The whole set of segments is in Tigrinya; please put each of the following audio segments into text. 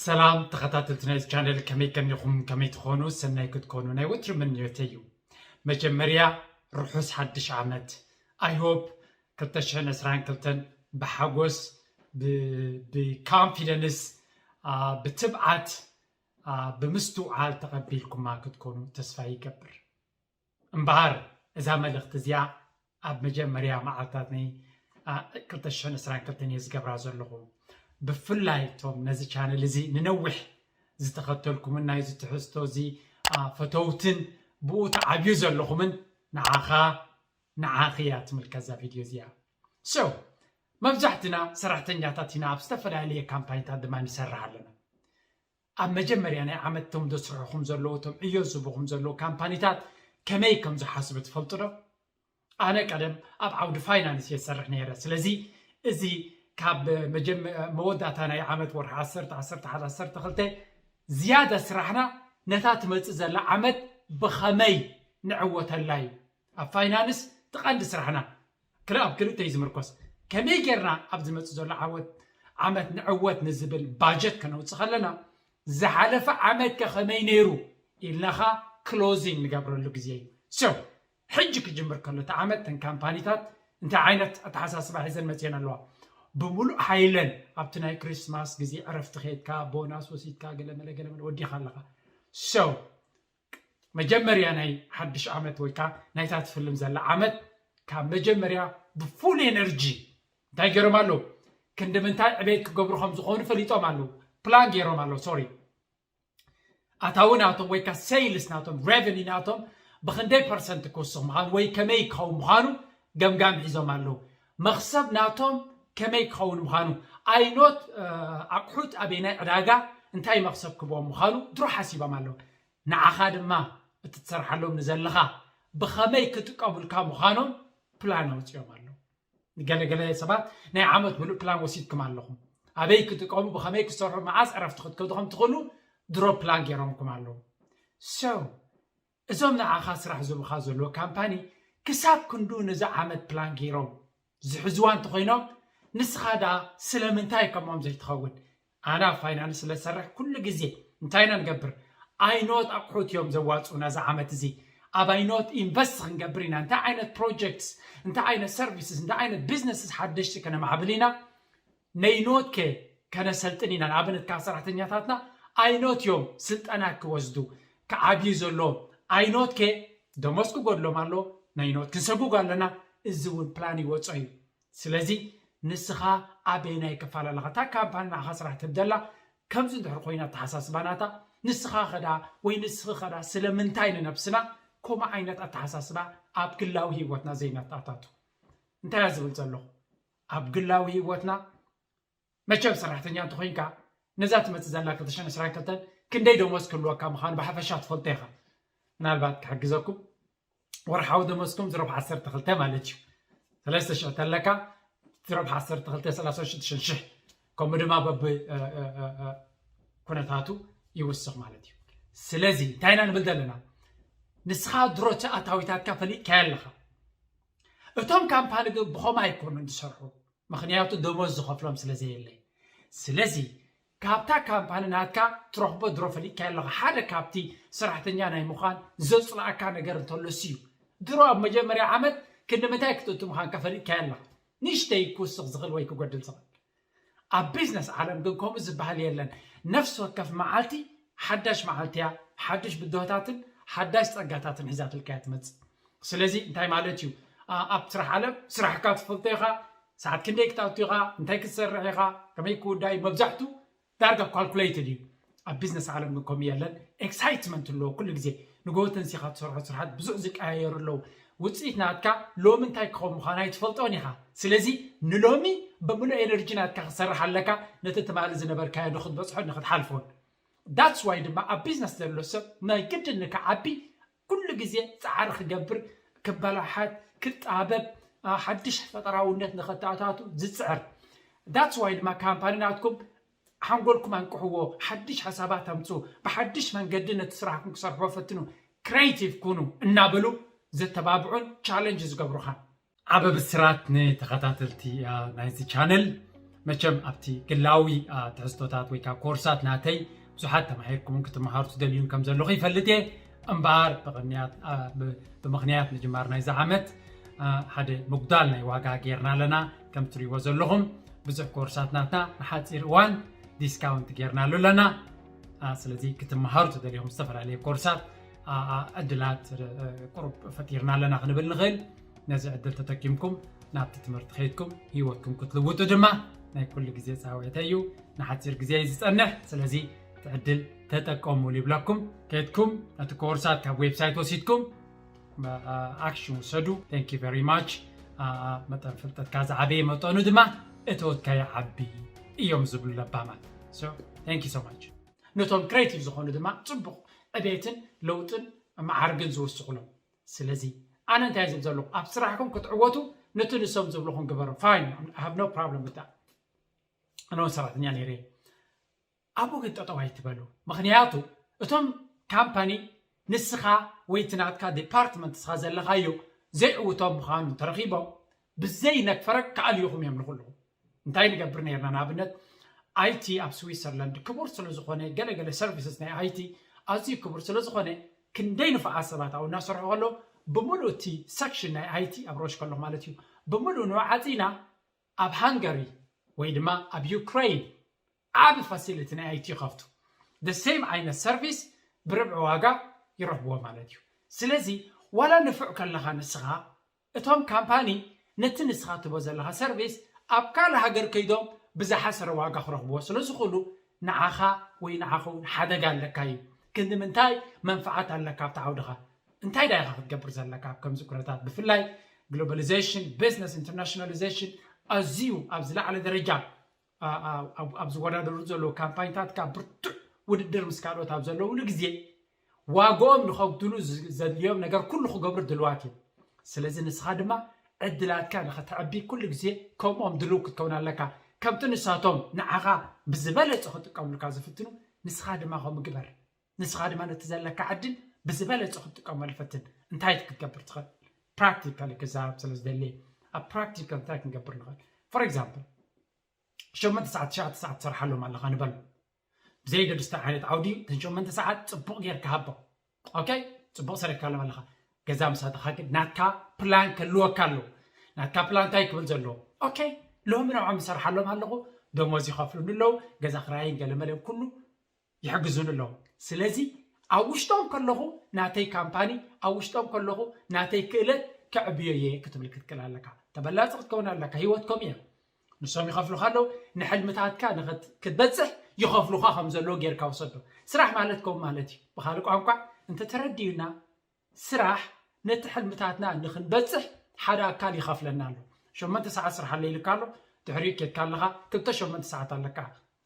ሰላም ተኸታተልቲ ናይዚ ቻነል፣ ከመይ ከኒኹም? ከመይ ትኾኑ? ሰናይ ክትኮኑ ናይ ወትሩ ምንዮተይ እዩ። መጀመርያ ርሑስ ሓድሽ ዓመት። I hope ክልተ ሽሕን ዕስራን ክልተን ብሓጎስ፣ ብ- ብኮንፊደንስ፣ አ፣ ብትብዓት፣ አ፣ ብምስትውዓል ተቐቢልኩማ ክትኮኑ ተስፋ ይገብር። እምበኣር እዛ መልእኽቲ እዚኣ ኣብ መጀመርያ መዓልታት ናይ፣ አ፣ ክልተ ሽሕን ዕስራን ክልተን እየ ዝገብራ ዘለኹ። ብፍላይ እቶም ነዚ ቻነል እዚ ንነዊሕ ዝተኸተልኩምን ናይዚ ትሕዝቶ እዚ፣ አ፣ ፈተውትን ብኡ ተዓብዩ ዘለኹምን ንዓኻ፣ ንዓኺ እያ ትምልከት እዛ ቪድዮ እዚኣ። So መብዛሕትና ሰራሕተኛታት ኢና፣ ኣብ ዝተፈላለየ ካምፓኒታት ድማ ንሰርሕ ኣለና። ኣብ መጀመርያ ናይ ዓመት እቶም ዘስርሑኹም ዘለዉ፣ እቶም ዕዮ ዝህቡኹም ዘለዉ ካምፓኒታት ከመይ ከም ዝሓስቡ ትፈልጡ ዶ? ኣነ ቀደም ኣብ ዓውዲ ፋይናንስ እየ ዝሰርሕ ነይረ። ስለዚ እዚ ካብ መጀመ- መወዳእታ ናይ ዓመት ወርሒ ዓሰርተ፣ ዓሰርተ ሓደ፣ ዓሰርተ ክልተ ዝያዳ ስራሕና ነታ ትመጽእ ዘላ ዓመት ብኸመይ ንዕወተላ እዩ። ኣብ ፋይናንስ እቲ ቀንዲ ስራሕና ክል- ኣብ ክልተ እዩ ዝምርኮስ። ከመይ ጌርና ኣብ ዝመጽእ ዘሎ ዓወት ዓመት ንዕወት ንዝብል ባጀት ከነውጽእ ከለና፣ ዝሓለፈ ዓመት ከ ከመይ ነይሩ ኢልናኻ ክሎዚንግ ንገብረሉ ግዜ እዩ። So ሕጂ ክጅምር ከሎ እቲ ዓመት እተን ካምፓኒታት እንታይ ዓይነት ኣተሓሳስባ ሒዘን መፅየን ኣለዋ? ብምሉእ ሓይለን ኣብቲ ናይ ክሪስማስ ግዜ ዕረፍቲ ከድካ ቦናስ ወሲድካ ገለመለ ገለመለ ወዲኻ ኣለኻ። So መጀመርያ ናይ ሓድሽ ዓመት ወይ ከዓ ናይታ ትፍልም ዘላ ዓመት ካብ መጀመርያ ብፉል ኤነርጂ እንታይ ገይሮም ኣለዉ? ክንዲ ምንታይ ዕቤት ክገብሩ ከም ዝኾኑ ፈሊጦም ኣለዉ። ፕላን ገይሮም ኣለዉ። ሶሪ፣ ኣታዊ ናቶም ወይ ከዓ ሴይልስ ናቶም፣ ሬቨኒ ናቶም ብክንደይ ፐርሰንት ክውስኽ ምዃኑ ወይ ከመይ ክኸውን ምዃኑ ገምጋም ሒዞም ኣለዉ። መኽሰብ ናቶም ከመይ ክኸውን ምዃኑ፣ ኣይኖት ኣቑሑት ኣበየናይ ዕዳጋ እንታይ መኽሰብ ክህቦም ምዃኑ ድሮ ሓሲቦም ኣለዉ። ንዓኻ ድማ እቲ ትሰርሓሎም ንዘለኻ ብኸመይ ክጥቀሙልካ ምዃኖም ፕላን ኣውፂኦም ኣለዉ። ገለገለ ሰባት ናይ ዓመት ምሉእ ፕላን ወሲድኩም ኣለኹም። ኣበይ ክጥቀሙ፣ ብኸመይ ክሰርሑ፣ መዓስ ዕረፍቲ ክትከዱ ከም ትኽእሉ ድሮ ፕላን ገይሮምኩም ኣለዉ። So እዞም ንዓኻ ስራሕ ዝህቡኻ ዘለዉ ካምፓኒ ክሳብ ክንዱ ነዚ ዓመት ፕላን ገይሮም ዝሕዝዋ እንተኾይኖም፣ ንስኻ ደኣ ስለምንታይ ከምኦም ዘይትኸውን? ኣነ ኣብ ፋይናንስ ስለ ዝሰርሕ ኩሉ ግዜ እንታይ ኢና ንገብር? ኣይኖት ኣቑሑት እዮም ዘዋፅኡና እዚ ዓመት እዚ። ኣብ ኣይኖት ኢንቨስት ክንገብር ኢና። እንታይ ዓይነት ፕሮጀክትስ፣ እንታይ ዓይነት ሰርቪስስ፣ እንታይ ዓይነት ቢዝነስስ ሓደሽቲ ከነማዕብል ኢና። ነይኖት ከ ከነሰልጥን ኢና። ንኣብነት ካብ ሰራሕተኛታትና ኣይኖት እዮም ስልጠና ክወስዱ፣ ክዓብዩ ዘለዎም። ኣይኖት ከ ደሞዝ ክጎድሎም ኣሎ፣ ነይኖት ክንሰጉግ ኣለና። እዚ እውን ፕላን ይወፆ እዩ። ስለዚ ንስኻ ኣበየናይ ክፋል ኣለኻ? እታ ካምፓኒ ንዓኻ ስራሕ ትህብ ዘላ ከምዚ እንድሕር ኮይና ኣተሓሳስባ ናታ፣ ንስኻ ኸዳ ወይ ንስኺ ኸዳ ስለምንታይ ንነብስና ከምኡ ዓይነት ኣተሓሳስባ ኣብ ግላዊ ህይወትና ዘይነተኣታቱ? እንታይ እያ ዝብል ዘለኹ? ኣብ ግላዊ ህይወትና መቸም ሰራሕተኛ እንተኾይንካ ነዛ ትመጽእ ዘላ ክልተ ሽሕን ዕስራን ክልተን ክንደይ ደሞዝ ክህልወካ ምዃኑ ብሓፈሻ ትፈልጦ ኢኻ። ምናልባት ክሕግዘኩም፣ ወርሓዊ ደሞዝኩም ዝረብ ዓሰርተ ክልተ ማለት እዩ። ሰለስተ ሽሕ ተለካ ዝረብ ዓሰርተ ክልተ ሰላሳ ሽዱሽተ ሽሕ፣ ከምኡ ድማ በብ እ፣ እ፣ እ፣ እ፣ ኩነታቱ ይውስኽ ማለት እዩ። ስለዚ እንታይ ኢና ንብል ዘለና? ንስኻ ድሮ እቲ ኣታዊታትካ ፈሊጥካዮ ኣለኻ። እቶም ካምፓኒ ግን ብኸምኡ ኣይኮኑን ዝሰርሑ፣ ምኽንያቱ ደሞዝ ዝኸፍሎም ስለ ዘየለ። ስለዚ ካብታ ካምፓኒ ናትካ ትረኽቦ ድሮ ፈሊጥካዮ ኣለኻ። ሓደ ካብቲ ሰራሕተኛ ናይ ምዃን ዘጽልኣካ ነገር እንተሎስ እዩ። ድሮ ኣብ መጀመርያ ዓመት ክንዲ ምንታይ ክትእቱ ምዃንካ ፈሊጥካዮ ኣለኻ። ንእሽተይ ክውስኽ ዝኽእል ወይ ክጎድል ዝኽእል። ኣብ ቢዝነስ ዓለም ግን ከምኡ ዝበሃል የለን። ነፍሲ ወከፍ መዓልቲ ሓዳሽ መዓልቲ እያ፣ ሓድሽ ብድሆታትን ሓዳሽ ጸጋታትን ሒዛትልካ እያ ትመጽእ። ስለዚ እንታይ ማለት እዩ? ኣ-፣ ኣብ ስራሕ ዓለም ስራሕካ ትፈልጦ ኢኻ፣ ሰዓት ክንደይ ክትኣቱ ኢኻ፣ እንታይ ክትሰርሕ ኢኻ፣ ከመይ ክውዳእ እዩ፣ መብዛሕቱ ዳርጋ ካልኩሌትድ እዩ። ኣብ ቢዝነስ ዓለም ግን ከምኡ የለን። ኤክሳይትመንት ኣለዎ ኩሉ ግዜ። ንጎ ተንሲኻ ትሰርሖ ስራሓት ብዙሕ ዝቀያየሩ ኣለዉ። ውፅኢት ናትካ ሎሚ እንታይ ክኸውን ምዃኑ ኣይትፈልጦን ኢኻ። ስለዚ ንሎሚ ብምሉእ ኤነርጂ ናትካ ክትሰርሕ ኣለካ፣ ነቲ ትማሊ ዝነበርካዮ ንክትበፅሖን ንክትሓልፎን። ዳትስ ዋይ ድማ ኣብ ቢዝነስ ዘሎ ሰብ ናይ ግድን ንክዓቢ ኩሉ ግዜ ፃዕሪ ክገብር፣ ክበላሓት፣ ክጣበብ፣ አ፣ ሓድሽ ፈጠራውነት ንኸተኣታቱ ዝፅዕር። ዳትስ ዋይ ድማ ካምፓኒ ናትኩም ሓንጎልኩም ኣንቅሕዎ፣ ሓድሽ ሓሳባት ኣምፁ፣ ብሓድሽ መንገዲ ነቲ ስራሕኩም ክሰርሕዎ ፈትኑ፣ ክሬቲቭ ኩኑ እናበሉ ዘተባብዑን ቻለንጅ ዝገብሩኻን። ዓበ ብስራት ንተኸታተልቲ፣ አ፣ ናይዚ ቻነል። መቸም ኣብቲ ግላዊ ትሕዝቶታት ወይ ካብ ኮርሳት ናተይ ብዙሓት ተማሂርኩምን ክትመሃሩ ትደልዩን ከም ዘለኹ ይፈልጥ እየ። እምበኣር ብምኽንያት ምጅማር ናይዚ ዓመት ሓደ ምጉዳል ናይ ዋጋ ጌርና ኣለና። ከም ትሪእዎ ዘለኹም ብዙሕ ኮርሳት ናትና ንሓፂር እዋን ዲስካውንት ጌርናሉ ኣለና። ስለዚ ክትመሃሩ ትደልዩኹም ዝተፈላለየ ኮርሳት ዕድላት ቁሩብ ፈጢርና ኣለና ክንብል ንኽእል። ነዚ ዕድል ተጠቂምኩም ናብቲ ትምህርቲ ከይድኩም ህይወትኩም ክትልውጡ ድማ ናይ ኩሉ ግዜ ፃውዒተ እዩ። ንሓፂር ግዜ እዩ ዝፀንሕ። ስለዚ እቲ ዕድል ተጠቀሙሉ ይብለኩም። ከይድኩም ነቲ ኮርሳት ካብ ዌብሳይት ወሲድኩም ኣክሽን ውሰዱ። Thank you very much። መጠን ፍልጠትካ ዝዓበየ መጠኑ ድማ እተወትካ ይዓቢ እዮም ዝብሉ ለባማት። Thank you so much። ነቶም ክሬቲቭ ዝኾኑ ድማ ፅቡቕ ዕቤትን ለውጥን መዓርግን ዝውስኹሎም። ስለዚ ኣነ እንታይ ዝብል ዘለኹ ኣብ ስራሕኩም ክትዕወቱ ነቲ ንሶም ዝብልኹም ግበሩ። Fine, I have no problem with that። ኣነ እውን ሰራሕተኛ ነይረ። ኣብኡ ግን ጠጠው ኣይትበሉ። ምኽንያቱ እቶም ካምፓኒ ንስኻ ወይ እቲ ናትካ ዲፓርትመንት ንስኻ ዘለኻዮ ዘይዕውቶም ምዃኑ ተረኺቦም ብዘይ ነክፈረክ ክኣልዩኹም እዮም ንኹሉ። እንታይ ንገብር ነርና? ንኣብነት ኣይቲ ኣብ ስዊሰርላንድ ክቡር ስለ ዝኾነ ገለገለ ሰርቪስስ ናይ ኣይቲ ኣዝዩ ክቡር ስለ ዝኾነ ክንደይ ንፉዓት ሰባት ኣብኡ እናሰርሑ ከለዉ ብምሉእ እቲ ሰክሽን ናይ ኣይቲ ኣብ ሮሽ ከለኹ ማለት እዩ ብምሉእ ንዓፂና ኣብ ሃንገሪ ወይ ድማ ኣብ ዩክሬን ዓቢ ፋሲሊቲ ናይ ኣይቲ ይኸፍቱ። The same ዓይነት ሰርቪስ ብርብዒ ዋጋ ይረኽብዎ ማለት እዩ። ስለዚ ዋላ ንፉዕ ከለኻ ንስኻ እቶም ካምፓኒ ነቲ ንስኻ ትቦ ዘለኻ ሰርቪስ ኣብ ካልእ ሃገር ከይዶም ብዝሓሰረ ዋጋ ክረኽብዎ ስለ ዝኽእሉ ንዓኻ ወይ ንዓኸ እውን ሓደጋ ኣለካ እዩ። ክንዲ ምንታይ መንፍዓት ኣለካ ኣብቲ ዓውድኻ? እንታይ ዳ ኢኻ ክትገብር ዘለካ ኣብ ከምዚ ኩነታት? ብፍላይ ግሎባሊዜሽን፣ ቢዝነስ ኢንተርናሽናሊዜሽን ኣዝዩ ኣብ ዝለዓለ ደረጃ ኣብ ዝወዳደሩ ዘለዉ ካምፓኒታት ካብ ብርቱዕ ውድድር ምስ ካልኦት ኣብ ዘለውሉ ግዜ ዋግኦም ንኸጉድሉ ዘድልዮም ነገር ኩሉ ክገብሩ ድልዋት እዮም። ስለዚ ንስኻ ድማ ዕድላትካ ንኸተዕቢ ኩሉ ግዜ ከምኦም ድልው ክትከውን ኣለካ። ከምቲ ንሳቶም ንዓኻ ብዝበለጸ ክጥቀሙልካ ዝፍትኑ ንስኻ ድማ ከምኡ ግበር። ንስኻ ድማ ነቲ ዘለካ ዕድል ብዝበለጸ ክትጥቀመሉ ፈትን። እንታይ ክትገብር ትኽእል? ፕራክቲካሊ ክዛረብ ስለ ዝደሊ ኣብ ፕራክቲካል እንታይ ክንገብር ንኽእል? ፎር ኤግዛምፕል ሸሞንተ ሰዓት ትሽዓተ ሰዓት ትሰርሓሎም ኣለኻ ንበል። ብዘይ ገድስቲ ዓይነት ዓውዲ እተን ሸሞንተ ሰዓት ጽቡቕ ጌርካ ሃቦ። ኦኬ፣ ጽቡቕ ሰሪሕካሎም ኣለኻ። ገዛ ምሳድኻ ግን ናትካ ፕላን ከልወካ ኣለዎ። ናትካ ፕላን እንታይ ክብል ዘለዎ? ኦኬ፣ ሎሚ ንዖም ይሰርሓሎም ኣለኹ፣ ደሞዝ ይኸፍሉኒ ኣለዉ፣ ገዛ ክራይን ገለመለን ኩሉ ይሕግዙኒ ኣለዉ። ስለዚ ኣብ ውሽጦም ከለኹ ናተይ ካምፓኒ ኣብ ውሽጦም ከለኹ ናተይ ክእለት ከዕብዮ እየ ክትብል ክትክእል ኣለካ። ተበላፂ ክትከውን ኣለካ። ህይወት ከምኡ እያ። ንሶም ይኸፍሉኻ ኣለዉ። ንሕልምታትካ ክትበፅሕ ይኸፍሉኻ ከም ዘለዉ ጌርካ ውሰዶ። ስራሕ ማለት ከምኡ ማለት እዩ። ብካልእ ቋንቋ እንተተረዲዩና ስራሕ ነቲ ሕልምታትና ንክንበፅሕ ሓደ ኣካል ይኸፍለና ኣሎ። ሸሞንተ ሰዓት ስራሕ ኣለ ኢልካ ኣሎ። ድሕሪኡ ኬድካ ኣለኻ ክልተ ሸሞንተ ሰዓት ኣለካ።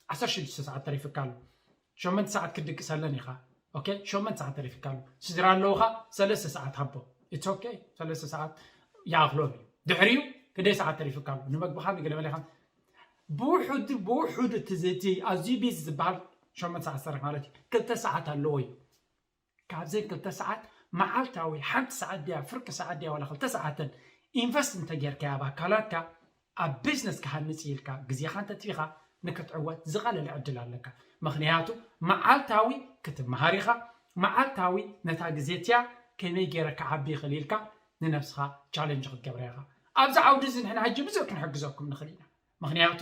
ዓሰርተ ሽዱሽተ ሰዓት ተሪፍካ ኣሎ። ሸሞንተ ሰዓት ክትድቅሰለን ኢኻ። ኦኬ፣ ሸሞንተ ሰዓት ተሪፍካ ኣሎ። ስድራ ኣለውኻ፣ ሰለስተ ሰዓት ሃቦ። ኢትስ ኦኬ፣ ሰለስተ ሰዓት ይኣኽሎም እዩ። ድሕሪኡ ክንደይ ሰዓት ተሪፍካ ኣሎ? ንመግብኻ ንገለመለኻ ብውሑድ ብውሑድ እቲ ኣዝዩ ቢዚ ዝበሃል ሸሞንተ ሰዓት ዝሰርሕ ማለት እዩ። ክልተ ሰዓት ኣለዎ እዩ። ካብዘን ክልተ ሰዓት መዓልታዊ ሓንቲ ሰዓት ድያ ፍርቂ ሰዓት ድያ ዋላ ክልተ ሰዓተን ኢንቨስት እንተጌርካያ ኣብ ኣካላትካ ኣብ ቢዝነስ ክሃንፅ ኢልካ ግዜኻ እንተትፊኻ ንክትዕወት ዝቐለለ ዕድል ኣለካ። ምኽንያቱ መዓልታዊ ክትመሃር ኢኻ፣ መዓልታዊ ነታ ግዜ እቲያ ከመይ ገይረ ክዓቢ ይኽእል ኢልካ ንነብስኻ ቻለንጅ ክትገብራ ኢኻ። ኣብዚ ዓውዲ እዚ ንሕና ሕጂ ብዙሕ ክንሕግዘኩም ንኽእል ኢና። ምኽንያቱ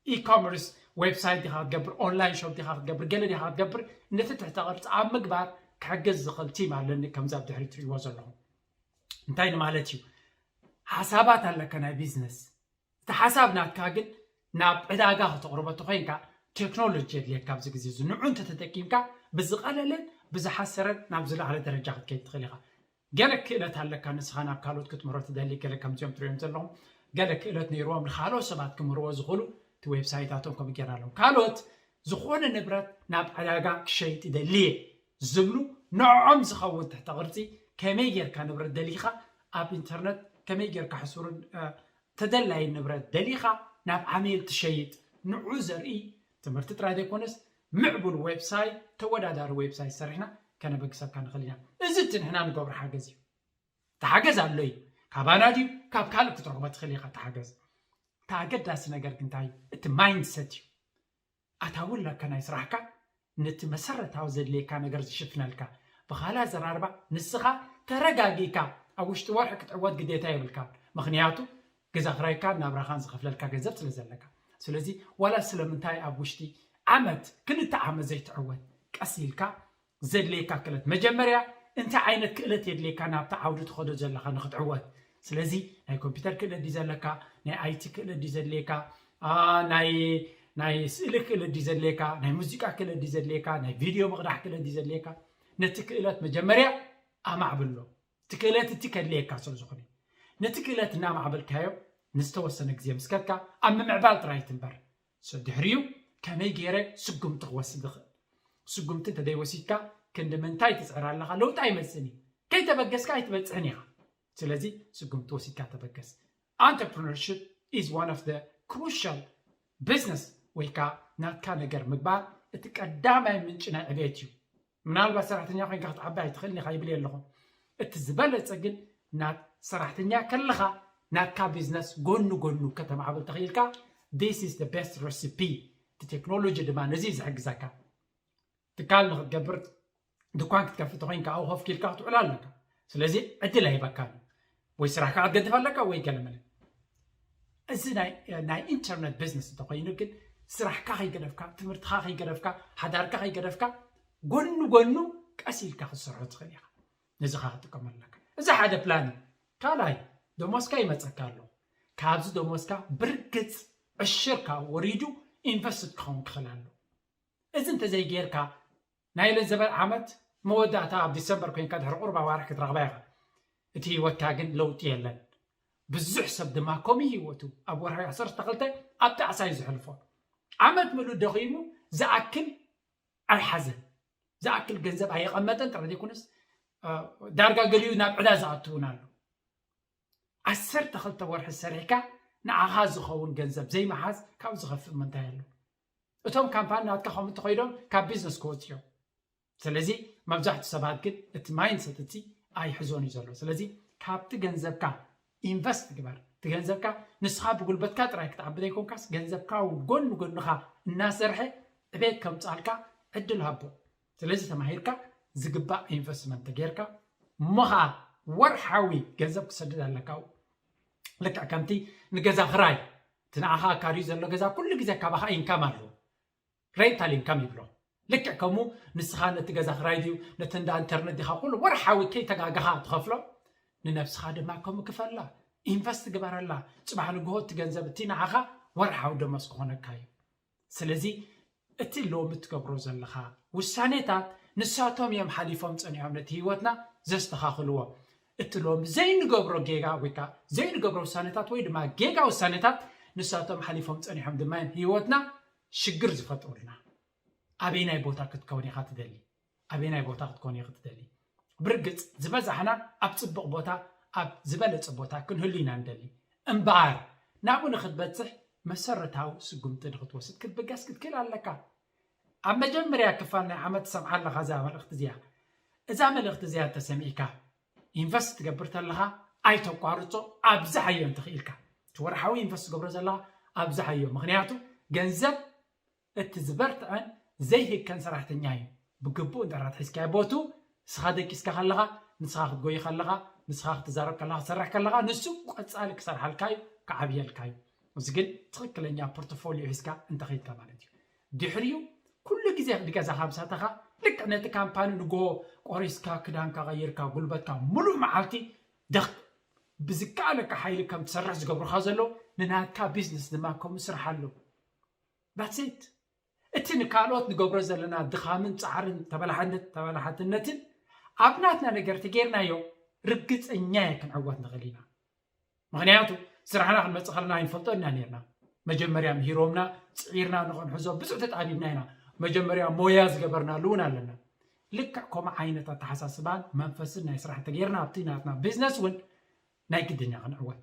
ኢኮመርስ ዌብሳይት ዲኻ ክትገብር፣ ኦንላይን ሾፕ ዲኻ ክትገብር፣ ገለ ዲኻ ክትገብር፣ ነቲ ትሕተ ቅርፂ ኣብ ምግባር ክሕግዝ ዝኽእል ቲም ኣለኒ ከምዚ ኣብ ድሕሪ ትሪእዎ ዘለኹም። እንታይ ንማለት እዩ? ሓሳባት ኣለካ ናይ ቢዝነስ። እቲ ሓሳብ ናትካ ግን ናብ ዕዳጋ ከተቕርቦ ተኾይንካ ቴክኖሎጂ የድልየካ ኣብዚ ግዜ እዚ። ንዑ እንተተጠቂምካ ብዝቐለለን ብዝሓሰረን ናብ ዝለዓለ ደረጃ ክትከይድ ትኽእል ኢኻ። ገለ ክእለት ኣለካ ንስኻ ናብ ካልኦት ክትምህሮ ትደሊ፣ ገለ ከምዚኦም ትሪኦም ዘለኹም ገለ ክእለት ነይርዎም ንኻልኦት ሰባት ክምህርዎ ዝኽእሉ እቲ ዌብሳይታቶም ከምኡ ጌርና ኣለዎም። ካልኦት ዝኾነ ንብረት ናብ ዕዳጋ ክሸይጥ ይደሊ እየ ዝብሉ ንዕኦም ዝኸውን ትሕተ ቅርፂ ከመይ ጌርካ ንብረት ደሊኻ ኣብ ኢንተርነት ከመይ ጌርካ ሕሱርን ተደላዪ ንብረት ደሊኻ ናብ ዓሚል ትሸይጥ ንዑ ዘርኢ ትምህርቲ ጥራይ ዘይኮነስ ምዕቡል ዌብሳይት ተወዳዳሪ ዌብሳይት ሰሪሕና ከነበግሰካ ንኽእል ኢና። እዚ እቲ ንሕና ንገብሮ ሓገዝ እዩ። እቲ ሓገዝ ኣሎ እዩ። ካባና ድዩ ካብ ካልእ ክትረኽቦ ትኽእል ኢኻ እቲ ሓገዝ። እቲ ኣገዳሲ ነገር ግን እንታይ እዩ? እቲ ማይንድሰት እዩ። ኣታዊ ኣለካ ናይ ስራሕካ፣ ነቲ መሰረታዊ ዘድልየካ ነገር ዝሽፍነልካ። ብኻልእ ኣዘራርባ፣ ንስኻ ተረጋጊእካ ኣብ ውሽጢ ወርሒ ክትዕወት ግዴታ የብልካ። ምኽንያቱ፣ ገዛ ክራይካን ናብራኻን ዝኸፍለልካ ገንዘብ ስለ ዘለካ። ስለዚ ዋላ ስለምንታይ ኣብ ውሽጢ ዓመት፣ ክልተ ዓመት ዘይትዕወት? ቀስ ኢልካ ዘድልየካ ክእለት፣ መጀመርያ እንታይ ዓይነት ክእለት የድልየካ ናብቲ ዓውዲ ትኸዶ ዘለኻ ንክትዕወት? ስለዚ ናይ ኮምፒውተር ክእለት ድዩ ዘለካ? ናይ ኣይቲ ክእለት ድዩ ዘድልየካ? ናይ ናይ ስእሊ ክእለት ድዩ ዘድልየካ? ናይ ሙዚቃ ክእለት ድዩ ዘድልየካ? ናይ ቪድዮ ምቕዳሕ ክእለት ድዩ ዘድልየካ? ነቲ ክእለት መጀመርያ ኣማዕብሎ። እቲ ክእለት እቲ ከድልየካ ስለ ዝኾነ፣ ነቲ ክእለት እናማዕበልካዮ ንዝተወሰነ ግዜ ምስ ከድካ ኣብ ምምዕባል ጥራይ ትንበር። ድሕሪኡ ከመይ ገይረ ስጉምቲ ክወስድ ዝኽእል? ስጉምቲ እንተዘይወሲድካ ክንዲ ምንታይ ትፅዕር ኣለኻ? ለውጢ ኣይመፅእን እዩ። ከይተበገስካ ኣይትበፅሕን ኢኻ። ስለዚ ስጉምቲ ወሲድካ ተበገስ። Entrepreneurship is one of the crucial business ወይ ከዓ ናትካ ነገር ምግባር እቲ ቀዳማይ ምንጪ ናይ ዕቤት እዩ። ምናልባት ሰራሕተኛ ኮይንካ ክትዓቢ ኣይትኽእልን ኢኻ ይብል ኣለኹ። እቲ ዝበለፀ ግን ናት ሰራሕተኛ ከለኻ ናትካ ቢዝነስ ጎኑ ጎኑ ከተማዕብል ተኽኢልካ this is the best recipe። እቲ ቴክኖሎጂ ድማ ነዚ እዩ ዝሕግዘካ። ትካል ንክትገብር ድኳን ክትከፍት ተኮይንካ ኣብኡ ኮፍ ኪልካ ክትውዕል ኣለካ። ስለዚ ዕድል ኣይበካን ወይ ስራሕካ ክትገድፍ ኣለካ ወይ ገለመለ። እዚ ናይ ኢንተርነት ቢዝነስ እንተኮይኑ ግን ስራሕካ ከይገደፍካ፣ ትምህርትካ ከይገደፍካ፣ ሓዳርካ ከይገደፍካ ጎኑ ጎኑ ቀስ ኢልካ ክትሰርሖ ትኽእል ኢኻ። ነዚ ካ ክትጥቀመሉ ኣለካ። እዚ ሓደ ፕላን እዩ። ካልኣይ ደሞዝካ ይመፀካ ኣሎ። ካብዚ ደሞዝካ ብርግፅ ዕሽርካ ወሪዱ ኢንቨስት ክኸውን ክኽእል ኣሎ። እዚ እንተዘይጌርካ ናይ ለዘበን ዓመት መወዳእታ ኣብ ዲሰምበር ኮይንካ ድሕሪ ቁርብ ኣዋርሕ ክትረኽባ ኢኻ። እቲ ህይወትካ ግን ለውጢ የለን። ብዙሕ ሰብ ድማ ከምኡ ህይወቱ ኣብ ወርሒ ዓሰርተ ክልተ ኣብ ጣዕሳ እዩ ዘሕልፎ። ዓመት ምሉእ ደኺሙ ዝኣክል ኣይሓዘን። ዝኣክል ገንዘብ ኣየቐመጠን ጥራይ ዘይኮነስ ዳርጋ ገሊኡ ናብ ዕዳ ዝኣቱ እውን ኣሎ። ዓሰርተ ክልተ ወርሒ ሰሪሕካ ንዓኻ ዝኸውን ገንዘብ ዘይምሓዝ ካብኡ ዝኸፍእ ምንታይ ኣሎ? እቶም ካምፓኒ ናትካ ከምኡ እንተኸይዶም ካብ ቢዝነስ ክወፁ እዮም። ስለዚ መብዛሕትኡ ሰባት ግን እቲ ማይንድሰት እቲ ኣይሕዞን እዩ ዘሎ። ስለዚ ካብቲ ገንዘብካ ኢንቨስት ግበር። እቲ ገንዘብካ ንስኻ ብጉልበትካ ጥራይ ክትዓቢ ዘይኮንካስ ገንዘብካ እውን ጎን ጎንኻ እናሰርሐ ዕቤት ከምፃልካ ዕድል ሃቦ። ስለዚ ተማሂርካ ዝግባእ ኢንቨስትመንት ተጌርካ እሞ ኸዓ ወርሓዊ ገንዘብ ክሰድድ ኣለካ። ልክዕ ከምቲ ንገዛ ክራይ እቲ ንዓኻ ኣካርዩ ዘሎ ገዛ ኩሉ ግዜ ካባኻ ኢንካም ኣለዎ። ሬንታል ኢንካም ይብሎ። ልክዕ ከምኡ ንስኻ ነቲ ገዛ ክራይ ድዩ ነቲ እንዳ ኢንተርነት ዲኻ ኩሉ ወርሓዊ ከይተጋገኻ ትኸፍሎ። ንነብስኻ ድማ ከምኡ ክፈላ ኢንቨስት ግበረላ። ፅባሕ ንግሆ እቲ ገንዘብ እቲ ንዓኻ ወርሓዊ ደሞዝ ክኾነካ እዩ። ስለዚ እቲ ሎሚ ትገብሮ ዘለኻ ውሳኔታት ንሳቶም እዮም ሓሊፎም ፀኒሖም ነቲ ህይወትና ዘስተኻኽልዎ። እቲ ሎሚ ዘይንገብሮ ጌጋ ወይ ከዓ ዘይንገብሮ ውሳኔታት ወይ ድማ ጌጋ ውሳኔታት ንሳቶም ሓሊፎም ፀኒሖም ድማ እዮም ህይወትና ሽግር ዝፈጥሩልና። ኣበይናይ ቦታ ክትከውን ኢኻ ትደሊ? ኣበይናይ ቦታ ክትከውን ኢኺ ትደሊ? ብርግፅ ዝበዛሕና ኣብ ፅቡቕ ቦታ ኣብ ዝበለፀ ቦታ ክንህሉ ኢና ንደሊ። እምበኣር ናብኡ ንክትበፅሕ መሰረታዊ ስጉምቲ ንክትወስድ ክትብገስ ክትክእል ኣለካ። ኣብ መጀመርያ ክፋል ናይ ዓመት ትሰምዓ ኣለኻ እዛ መልእኽቲ እዚኣ። እዛ መልእኽቲ እዚኣ እንተሰሚዕካ ኢንቨስት ትገብር ተለኻ ኣይተቋርፆ ኣብዝሓዮ እንተኽኢልካ። እቲ ወርሓዊ ኢንቨስት ትገብሮ ዘለኻ ኣብዝሓዮ። ምኽንያቱ ገንዘብ እቲ ዝበርትዐን ዘይህከን ሰራሕተኛ እዩ። ብግቡእ እንተ ሒዝካዮ ቦቱ ንስኻ ደቂስካ ከለኻ፣ ንስኻ ክትጎይ ከለኻ፣ ንስኻ ክትዛረብ ከለኻ፣ ክትሰርሕ ከለኻ ንሱ ቀፃሊ ክሰርሓልካ እዩ፣ ክዓብየልካ እዩ። እዚ ግን ትኽክለኛ ፖርትፎሊዮ ሒዝካ እንተኸይድካ ማለት እዩ። ድሕሪኡ ኩሉ ግዜ ንገዛኻ ምስ ኣተኻ ልክዕ ነቲ ካምፓኒ ንጎ ቆሪስካ ክዳንካ ቀይርካ ጉልበትካ ሙሉእ መዓልቲ ደኽ ብዝከኣለካ ሓይሊ ከም ትሰርሕ ዝገብሩኻ ዘሎ ንናትካ ቢዝነስ ድማ ከምኡ ስርሓሉ። That's it። እቲ ንካልኦት ንገብሮ ዘለና ድኻምን ፃዕርን ተበላሓነት ተበላሓትነትን ኣብ ናትና ነገር ተጌርናዮ ርግፀኛ እየ ክንዕወት ንኽእል ኢና። ምኽንያቱ ስራሕና ክንመፅእ ከለና ኣይንፈልጦ ኢና ነርና። መጀመርያ ምሂሮምና ፅዒርና ንኽንሕዞ ብዙሕ ተጣቢብና ኢና። መጀመርያ ሞያ ዝገበርናሉ እውን ኣለና። ልክዕ ከምኡ ዓይነት ኣተሓሳስባን መንፈስን ናይ ስራሕ እንተጌርና ኣብቲ ናትና ቢዝነስ እውን ናይ ግድን ኢና ክንዕወት።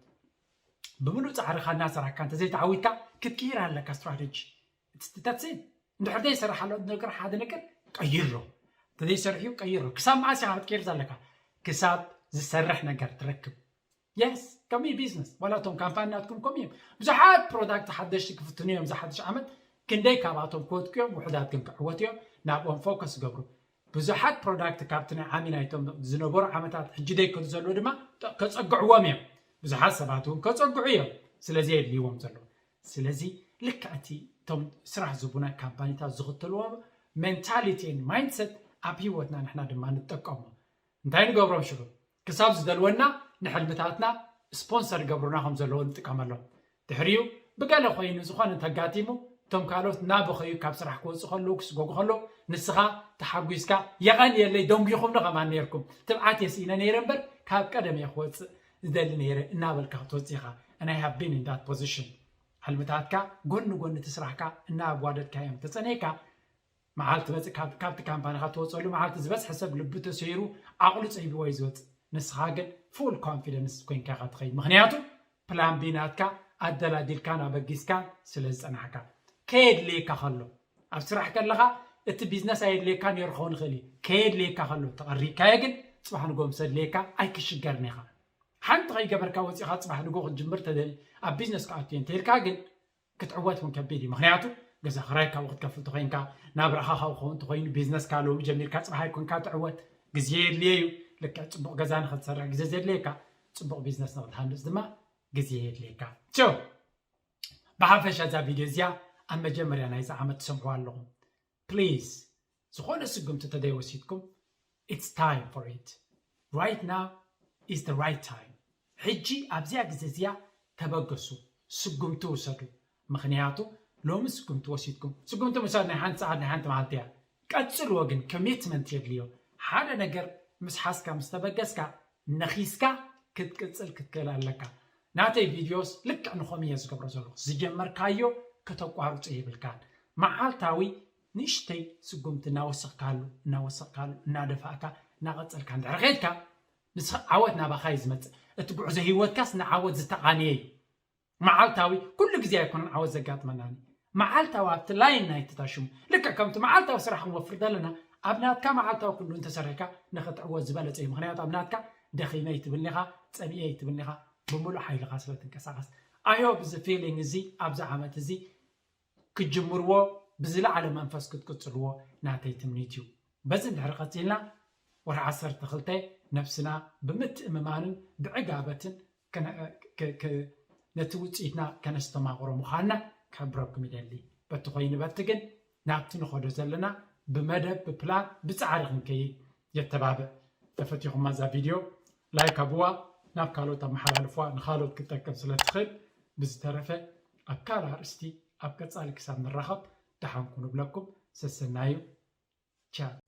ብምሉእ ፃዕርኻ እናሰራሕካ እንተዘይተዓዊትካ ክትቅይር ኣለካ ስትራተጂ። ትተትሲ እንድሕር ዘይሰራሕ ኣሎ ነገር ሓደ ነገር ቀይሮ። እንተዘይሰርሕ እዩ ቀይሮ። ክሳብ መዓስ ኢኻ ክትቀይር ዘለካ? ክሳብ ዝሰርሕ ነገር ትረክብ። የስ፣ ከምኡ ቢዝነስ ዋላ እቶም ካምፓኒ ናትኩም ከምኡ እዮም። ብዙሓት ፕሮዳክት ሓደሽቲ ክፍትኑ እዮም። እዚ ሓድሽ ዓመት ክንደይ ካብኣቶም ክወድቁ እዮም፣ ውሑዳት ግን ክዕወቱ እዮም። ናብኦም ፎከስ ገብሩ። ብዙሓት ፕሮዳክት ካብቲ ናይ ዓሚ ናይቶም ዝነበሩ ዓመታት ሕጂ ደይ ከሉ ዘለዉ ድማ ከፀግዕዎም እዮም። ብዙሓት ሰባት እውን ከፀግዑ እዮም። ስለዚ የድልይዎም ዘለዉ። ስለዚ ልክዕ እቲ እቶም ስራሕ ዝቡና ካምፓኒታት ዝኽተልዎ ሜንታሊቲ ማይንድሰት ኣብ ህይወትና ንሕና ድማ ንጠቀሞ። እንታይ ንገብሮም ሽዑ? ክሳብ ዝደልወና ንሕልምታትና ስፖንሰር ይገብሩና ከም ዘለዉ ንጥቀመሎም። ድሕሪኡ ብገለ ኮይኑ ዝኾነ እንተጋጢሙ እቶም ካልኦት እናበኸዩ ካብ ስራሕ ክወፁ ከለዉ ክስጎጉ ከለዉ ንስኻ ተሓጒስካ የቐንየለይ ደንጒኹምኒ ከማን ነይርኩም ትብዓት የስኢነ ነይረ እምበር ካብ ቀደም እየ ክወፅእ ዝደሊ ነይረ እናበልካ ክትወፅእ ኢኻ። And I have been in that position። ሕልምታትካ ጎኒ ጎኒ እቲ ስራሕካ እናኣጓደድካዮም ተፀኒሕካ መዓልቲ መፅእ ካብ- ካብቲ ካምፓኒካ ትወፀሉ መዓልቲ ዝበዝሐ ሰብ ልቢ ተሰይሩ ዓቕሉ ፀቢዎ እዩ ዝወፅእ። ንስኻ ግን ፉል ኮንፊደንስ ኮይንካ ኢኻ ትኸይድ። ምክንያቱ ፕላን ቢ ናትካ ኣደላዲልካን ኣበጊስካን ስለ ዝፀናሕካ። ከየድልየካ ከሎ ኣብ ስራሕ ከለኻ እቲ ቢዝነስ ኣየድልየካ ነይሩ ክኸውን ይኽእል እዩ። ከየድልየካ ከሎ ተቐሪብካዮ ግን ፅባሕ ንጎ ምስ ኣድልየካ ኣይክሽገርን ኢኻ። ሓንቲ ከይገበርካ ወፂኻ ፅባሕ ንጎ ክትጅምር ተደሊ ኣብ ቢዝነስ ክኣቱ እየ እንተኢልካ ግን ክትዕወት እውን ከቢድ እዩ። ምክንያቱ ገዛ ክራይ ካብኡ ክትከፍል ተኮይንካ ናብራኻ ካብኡ ክኸውን ተኮይኑ ቢዝነስካ ሎሚ ጀሚርካ ፅባሕ ኣይኮንካ ትዕወት። ግዜ የድልየ እዩ። ልክዕ ፅቡቕ ገዛ ንክትሰርሕ ግዜ ዘድልየካ ፅቡቕ ቢዝነስ ንክትሃንፅ ድማ ግዜ የድልየካ። ሶ ብሓፈሻ እዛ ቪድዮ እዚኣ ኣብ መጀመርያ ናይዚ ዓመት ትሰምዕዋ ኣለኹም። ፕሊዝ ዝኾነ ስጉምቲ ተደይወሲድኩም it's time for it. Right now is the right time. ሕጂ ኣብዚኣ ግዜ እዚኣ ተበገሱ፣ ስጉምቲ ውሰዱ። ምኽንያቱ ሎሚ ስጉምቲ ወሲድኩም፣ ስጉምቲ ምውሳድ ናይ ሓንቲ ሰዓት ናይ ሓንቲ መዓልቲ እያ። ቀጽልዎ ግን ኮሚትመንት የድልዮ። ሓደ ነገር ምስ ሓዝካ ምስ ተበገስካ ነኺስካ ክትቅጽል ክትክእል ኣለካ። ናተይ ቪድዮስ ልክዕ ንኸም እየ ዝገብሮ ዘለኹ። ዝጀመርካዮ ከተቋርጾ የብልካን። መዓልታዊ ንእሽተይ ስጉምቲ እናወሰኽካሉ እናወሰኽካሉ እናደፋእካ እናቐጸልካ እንድሕር ኸድካ ንስኻ ዓወት ናባኻ እዩ ዝመጽእ። እቲ ጉዕዞ ህይወትካስ ንዓወት ዝተቓነየ እዩ። መዓልታዊ ኩሉ ግዜ ኣይኮነን ዓወት ዘጋጥመናኒ። መዓልታዊ ኣብቲ ላይን ናይቲ ታሽሙ ልክዕ ከምቲ መዓልታዊ ስራሕ ክንወፍር ዘለና ኣብ ናትካ መዓልታዊ ኩሉ እንተሰሪሕካ ንኽትዕወት ዝበለጸ እዩ። ምኽንያቱ ኣብ ናትካ ደኺመ ይትብልኒኻ፣ ጸሚኤ ይትብልኒኻ፣ ብምሉእ ሓይልኻ ስለ ትንቀሳቐስ። ኣዮ ብዚ ፊሊንግ እዚ ኣብዚ ዓመት እዚ ክትጅምርዎ ብዝለዓለ መንፈስ ክትቅጽልዎ ናተይ ትምኒት እዩ። በዚ እንድሕሪ ቀጺልና ወርሒ ዓሰርተ ክልተ ነብስና ብምትእምማንን ብዕጋበትን ከነ- ከ- ከ- ነቲ ውጽኢትና ከነስተማቕሮ ምዃንና ክሕብረኩም ይደሊ። በቲ ኮይኑ በቲ ግን ናብቲ ንኸዶ ዘለና ብመደብ ብፕላን ብጻዕሪ ክንከይድ የተባብዕ። ተፈቲኹማ እዛ ቪድዮ ላይክ ኣብዋ፣ ናብ ካልኦት ኣመሓላልፍዋ፣ ንኻልኦት ክትጠቅም ስለ ትኽእል። ብዝተረፈ ኣብ ካልእ ኣርእስቲ ኣብ ቀጻሊ ክሳብ ንራኸብ ደሓንኩ ንብለኩም። ሰሰናዩ። ቻው።